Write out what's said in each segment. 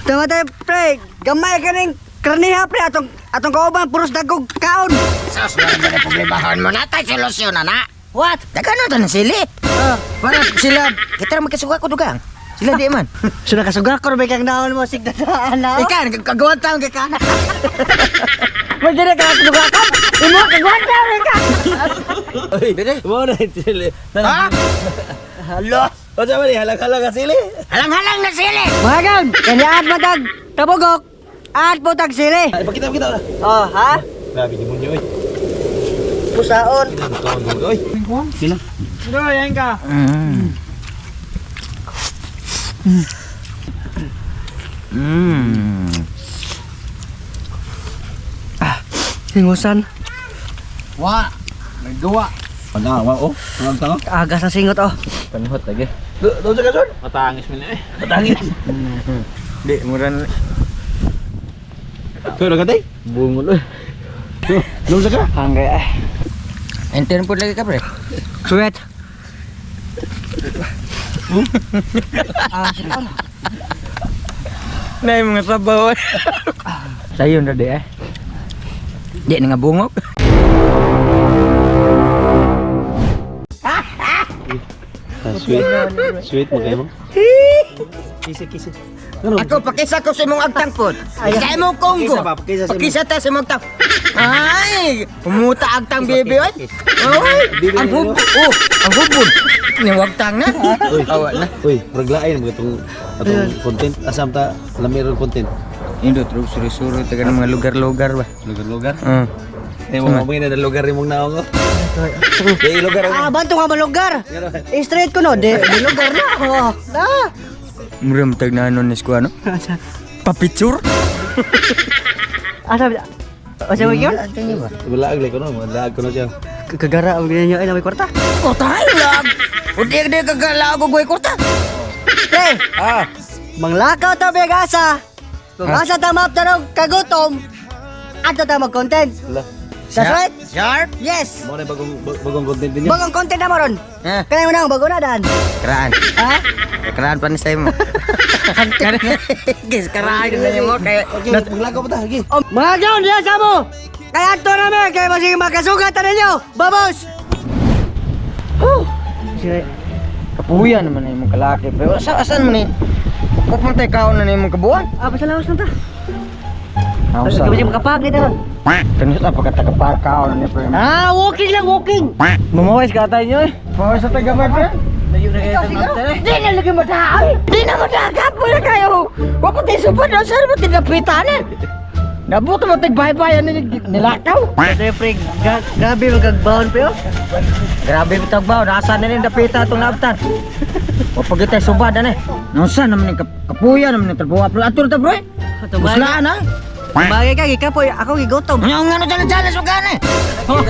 Tama tayo, pre. Gamay ka ning karniha, pre. Atong kauban, puros dagog kaon. Sus, meron ba na problemahon mo na tayo solusyon na na. What? Daga na tayo sili. Ah. Para sila, kita ra magkasuga ko dugang. Sila di man. So nakasuga ko rin kang naon mo, sigdadaan na. Ika, kagawan taong kay kana. May dili ka nakasuga ka? Imo, kagawan taon ka! Oy, mo na sili. Ha? Hala. O sa man halang-halang ka sili. Halang-halang na sili. Mga gang, kanyaan mo tag tabugok at mo tag sili. Ay, pakita, pakita. Oh, ha? Grabe demonyo oy. Pusaon. Kinang oy. Sila. Mm. Mm. Singusan. Wa, nagduwa. Wala, wa oh. Ang tao. Agas na singot, oh. Panhot lagi. Do sa kason? Matangis man eh. Matangis. Di, mura na. Pero katay? Bungol oy. Do sa ka? Hangay ay. Enter po lagi ka pre. Sweat. Ah, sige. Nay mga sabaw. Sayon ra di eh. Di na nga bungok. Sweet. Sweet mo kayo mo. Kisi kisi. Ano? Ako pakisa ko sa imong agtang pod. Sa imong Congo. Pakisa pa, pakisa sa imong- Pakisa ta sa imong agtang. Ay, umuta agtang bebe oy. Oy, Bibi ang na hub. Oh, ang hubon. Ni wagtang na. Uy. Awa na. Uy, raglain mo itong atong content. Asam ta lamiro content. Indo true suri-suri taga ng mga lugar-lugar ba. Lugar-lugar. Mm. Eh mo mo na lugar imong naong ko. Di lugar Ah, banto nga malugar. Straight ko no, di lugar na. Oh, na. Mura mo tag nanon ni ano? Papicture? Asa Asa mo yun? Wala ag ko no, wala ko no siya. Kagara ang ganyan ay may kwarta. Kota lag. Udi di kagalago goy kota. Pre, Ah. manglakaw ta begasa. Kung asa ta maptarong kagutom, ato ta mag-content. Wala. That's right? Sharp. Yes. Mo na bagong bagong content ninyo. Bagong content na mo ron. Eh, Kaya mo na ang bago na daan. karaan. Ha? Karaan pa ni sa imo. Gis karaan na nimo kay Okay, maglagaw pa ta, sige. Oh, mga gaon, diyan sa mo! Kaya ato namin, kaya masige makasugat na ninyo! Babos! Oh! Sige. Kapuya naman na imong kalaki pero asa asan man ni? Pupunta kaon na nimong kabuan. Ah, basta laos lang ta. Nausa. Kasi makapag dito. Kanus na pagkatagapakaon ni pre. Ah, walking lang, walking! Mamawis ka tayo nyo eh. Mamawis sa tagamay pre. Ikaw siguro? Di na lagi madaay. Di na madagap wala kayo. Wa pa tayo supad na sir mo tinapitanan. Nabuto mo tag bahay-bahay ni nilakaw. Siyempre, grabe magagbaon pa yun. Grabe bitag ba nasa na ni dapita atong naabtan. Wa pa gitay subad ani. Nausa naman ni kapuya naman ni trabaho. Atur ta bro. Buslaan ha. Bagay ka, gikapoy, ako gigutom. Ano nga no dyan dyan sa gani? Amo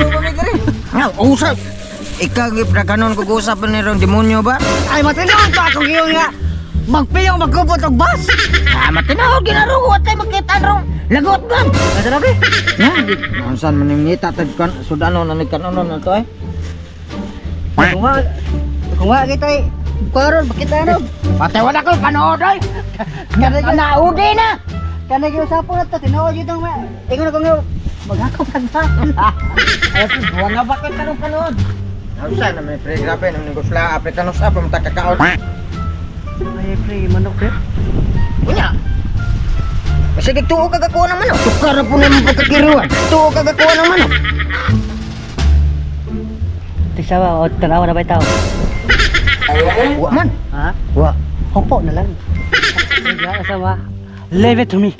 pa mi diri. Nga usap. Ikaw gipra kanon ko usap ni rong demonyo ba? Ay, matinoon pa akong giyon nga. Magpiyong magkupot og bus. Ah, matinahod ginaro ko atay makita rong lagot man. Asa na, pre? Na, unsan man yung ngita tag kan sudano na ni kanono na to eh. Kung nga kita eh, karon bakit ano? Patay wala ko panood oy. Naudi na. Kanay gyud sa na to, tinuod gyud tong ingon ako nga maghakop kag ba. Ay, buwan na bakit kanong panood? Unsan naman pre grabe naman ni gusla Afrikanos apa matakakaon. Ay pre, manok pre. Unya. Sige tuo ka kakuha ng manok. Tukar na po naman pagkakiruan. Tuo ka kakuha ng manok. Tigsawa o tanawa na ba itaw? Wa man. Ha? Wa. Hopo na lang. Asa ba? Leave it to me.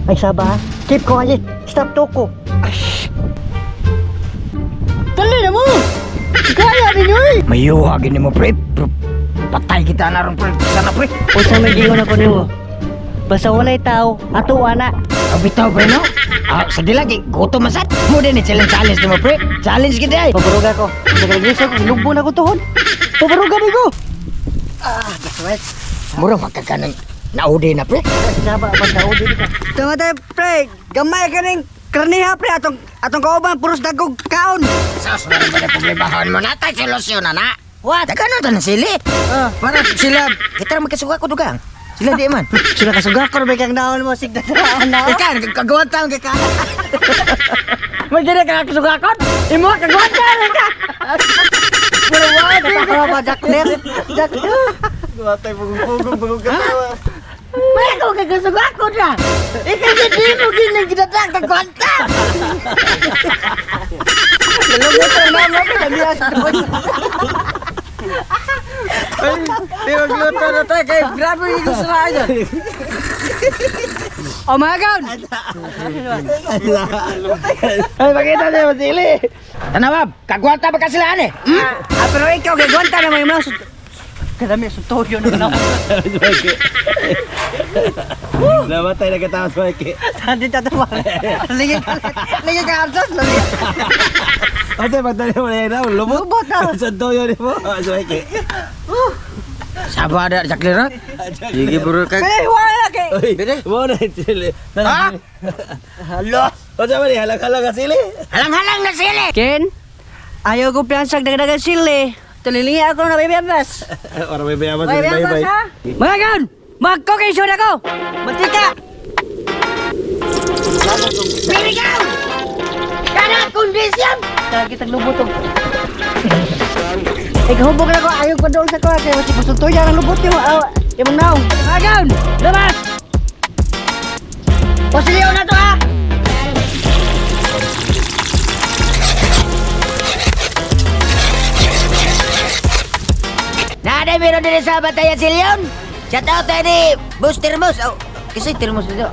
Ay saba, keep quiet. Stop toko. Ay. Dali na mo! Kaya ninyo eh! Mayuha gini mo pre. Patay kita na ron pre. Sana pre. Unsa may gingon ako nimo? Basta walay tao, ato ana. Bitaw pre no. Ah, sa dilagi gutom masat. Mo din ni challenge challenge nimo pre. Challenge kita ay. Pabaruga ko. Nagregresa ko, lugbo na ko tuhod. Pabaruga ni ko. Ah, that's right. Mura makakanan naudi na pre. Saba pag naudi ka. Tama tayo, pre. Gamay ka ning Karniha pre atong kauban puros dagog kaon. Sos, meron ba na problemahon mo? Natay solusyon na na. What? Taga na na sili. Ah. Para sila, kita ra magkasuga ko dugang. Sila di man. Sila kasuga ko ba kang naon mo sigda na. Ikaw, kagawa taong kay ka. May dili ka kasuga ko. Imo kagawa ka ka. Pero wa ka ba Jackler? Jackler. Gumatay pugong pugong katawa. May ako kagasuga ko na. Ikaw di mo ginadag kagwanta. Nalungkot na naman ko nagiyas ko. Di magluto na tayo kay grabe yung gusto na idol. Oh mga gaon. Ay, pakita niya sili. Tanawab, kagwanta ba ka sila ane? Ah, pero ikaw gagwanta na may mga Kadami sa toyo na na. Namatay na katawa sa Mike. Hindi tatawa. Ligi ka. Ligi ka artos. Ligi. Ate, pagdali mo na yun, lubot. Lubot na. Sa toyo ni mo. Sa Mike. Sabada Jackler ha? Sige bro kay. Kaya wala kay. Uy, mo na sili. Ha? Hala. O sa mali, halang-halang ka sili. Halang-halang na sili. Ken, ayaw ko piyansag dagdagan sili. Tulilingi ako na bibiyabas. Para may bayaman May sa bibiyabas bye-bye. ha? Mga gaon, mag-cooking show na ko. Mantika. Birigaw! Kana kondisyon. Kaya kitang lubot og. Eh, kahubog na ko. Ayaw ko doon sa ko. Kaya masih pasuntoy ang lubot yung imong naong. Mga gaon, labas! Pasiliw na to ha! Naday meron din sa Batayan Silyon. Shout out tayo ni Boss Termos. Oh, kasi Termos dito.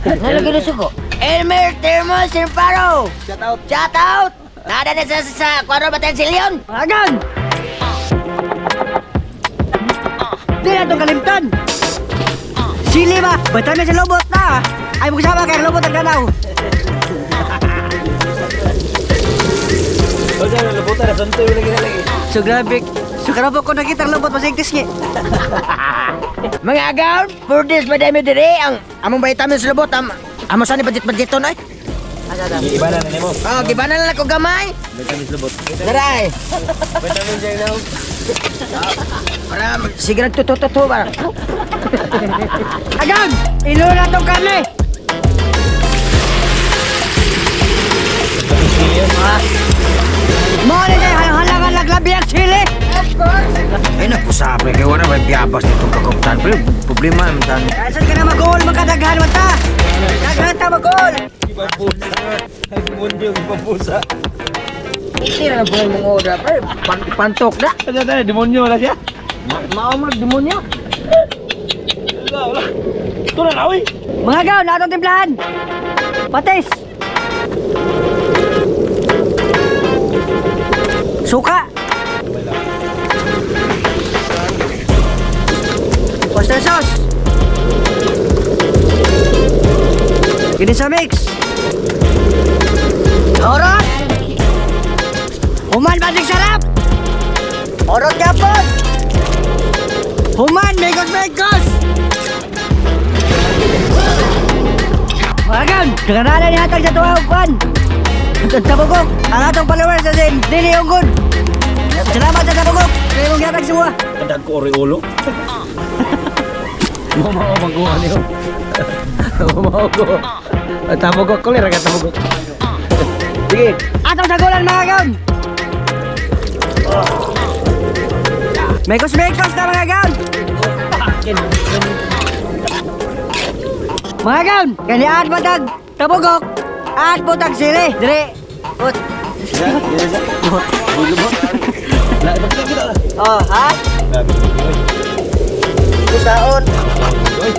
Nalagay na suko. Elmer Termos Sirparo. Shout out. Shout out. Nada na sa Kwaro Batayan Silyon. Mga gaon! Di na itong kalimtan! Sili ba? Bata na sa lobot na! Ay, magsama kay lobot ang danaw! O sa mali, lubutan na. Suntoy mo lagi na lagi. So grabe, so grabe ko nakita ang lobot masigtis ni. Mga agaw, 4 days madami dire ang among vitamins lubot am amo sa ni budget-budgeton ay. Iba na na mo. Oh, gibanan na lang ko gamay. Vitamins lubot. Daray. Vitamin J now. Para sige nagtutututu ba. Agan! Ilo na itong karne! Mo ni kay halangan naglabi ang sili! Ay naku sabi kay wala may biyabas nitong kakuptan. Pero problema man tan. Saan ka na mag-goal, magkadaghan man ta! Daghan ta mag-goal! Ipapusa. Ay, demonyo, ipapusa. Hindi na lang po yung mga order. Pre, pantok na. Ano tayo, demonyo wala siya? Mao mag demonyo. Wala, wala. Ito na, uy. Mga gaw, na atong timplahan! Patis! Suka! Oyster sauce! Ginisa mix! Orot! Human magic sarap! Orot yapon! Human, megos megos! Magan, kaganalan ni hatag sa tuwa kwan. Tabugok, ang atong followers sa sin, dili ungkod. Salamat sa tabugok, kay mong hatag suwa. Kadag ko ori ulo. Mao magkuha niyo. Mao ko. Tabugok ko lira ka tabugok. Sige. Atong sagulan mga gaon. Mekos mekos na mga gaon. Mga gaon, kani aad matag tabugok, aad po tag sili. Dire. Ut. Ya, ya, ya. Lubot. La, bakit kita? Oh, ha? Grabe. Oy. Kusaon. Oy.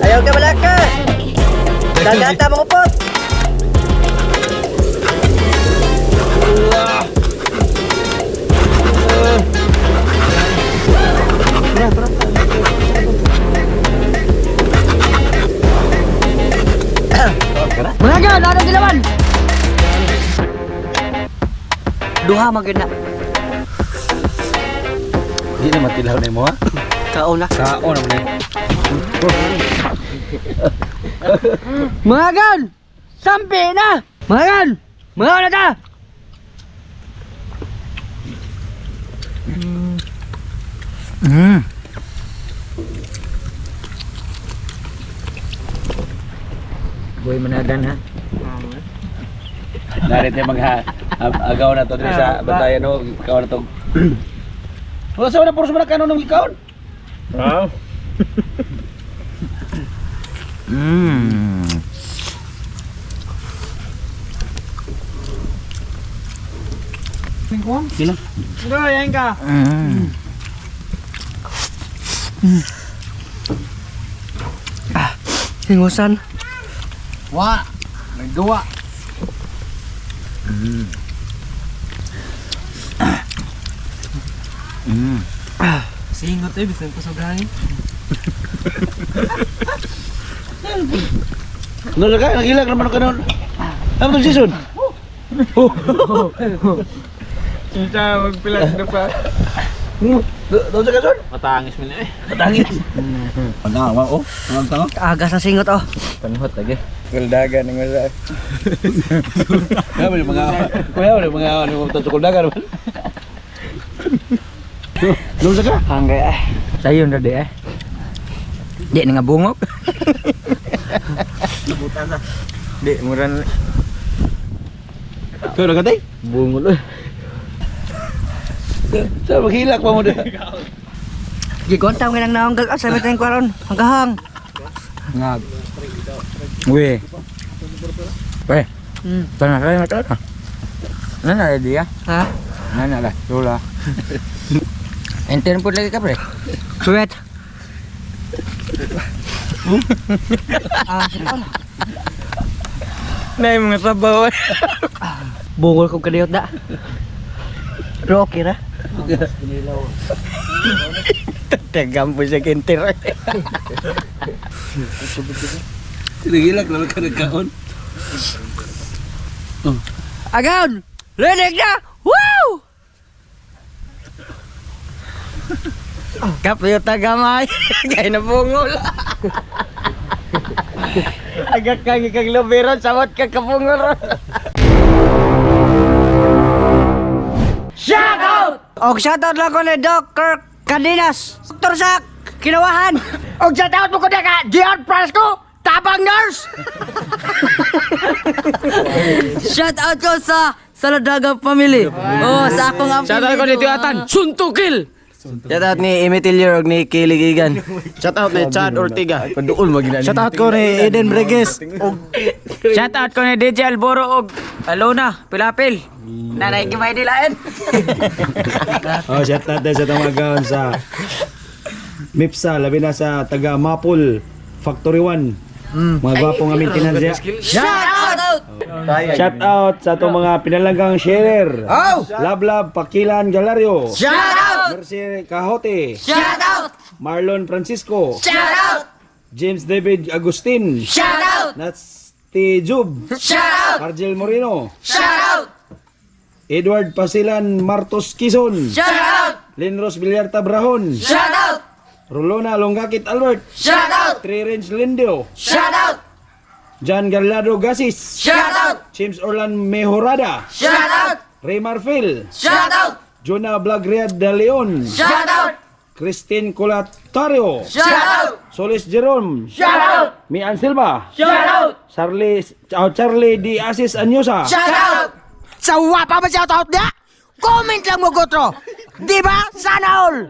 Ayaw ka malaka. Dagata mo kupot. Allah. Tara, tara. Mga gaon, ano dilawan? Duha man gyud na. Di na matilaw na mo ha. Kaon na. Kaon naman na. Mga gan! Sampi na! Mga gan! Mga na ta! Boy manadan ha. Narit yung mga agaw na to diri sa bantayan no, ikaw na to. Wala sa na puro sa mga kanon ng ikaw. Sino? Bro, yan ka. Hingusan. Wa. Nagduwa. Singot eh, bisan pa sobrahin. Ano ka? Nagilak naman ka noon. Ano itong season? Sinta magpilag na pa. Doon sa kason? Matangis mo na eh. Matangis. Ano, oh. Ano tango? Agas na singot oh. Panhot lagi. Kuldagan ng masa. Kuya, may mga kuya, may mga ano sa kuldagan naman. Doon sa ka? Hanggay eh. Sayon ra di eh. Di na nga bungok. Di mura na Kuya, nagatay? bungol eh. Sa maghilak pa mo na. Gigontaw nga nang naonggal sa mitang kwaron. Hanggahang. Nga. Uy. Pre, tana kay na ka. Nana ready ya? Ha? Nana lah, tula. Enter po lagi ka pre. Sweat. Ah, sipon. Nay mga sabaw. Bungol kong kadiyot da. Pero okay ra. Tagam po siya kinter. Naghilak naman ka nagkaon. Agaw! Linig na! Woo! Kapyo tagamay. Kay na bungol. Agak kang ikang lubiron sawat ka kabungol. Shout out! Og shout out lang ko ni Doc Kirk Cardenas. Dr. Sak, kinawahan. Og shout out mo ko na ka Dion Frasco, tabang nurse. Shout out ko sa Saladaga family. Oh, sa akong apelido. Shout out ko ni Tuyatan, Suntukil! Shout out ni Emitilio og ni Kaylee Gigan. Shout out ni Chad Ortega. Paduol magina. Shout out ko ni Eden Breges. Shout out ko ni DJ Alboro og Alona Pilapil. Nanay gimay dilaen. Oh, shout out din sa tamagaon sa Mipsa, labi na sa taga Mapul, Factory 1. Mga gwapo nga maintenance ya. Shout out! Shout out sa atong mga pinalanggang sharer. Oh! Lablab Pakilan Galario. Shout out! Mercy Cajote. Shout out! Marlon Francisco. Shout out! James David Agustin. Shout out! Nasty Jub. Shout out! Argel Moreno. Shout out! Edward Pasilan Martos Quezon. Shout out! Lenros Villarta Brahon. Shout out! Rolona Longakit Albert. Shout out! Terence Lindio. Shout out! John Gallardo Gasis. Shout out! James Orlan Mejorada. Shout out! Ray Marfil. Shout out! Jonah Blagriad de Leon. Shout out! Christine Colatario. Shout out! Solis Jerome. Shout out! Mian Silva. Shout out! Charlie, oh, Charlie D. Asis Anyosa. Shout out! Sa wapa ba shout out niya? Comment lang mo gotro. Di ba? Sana all.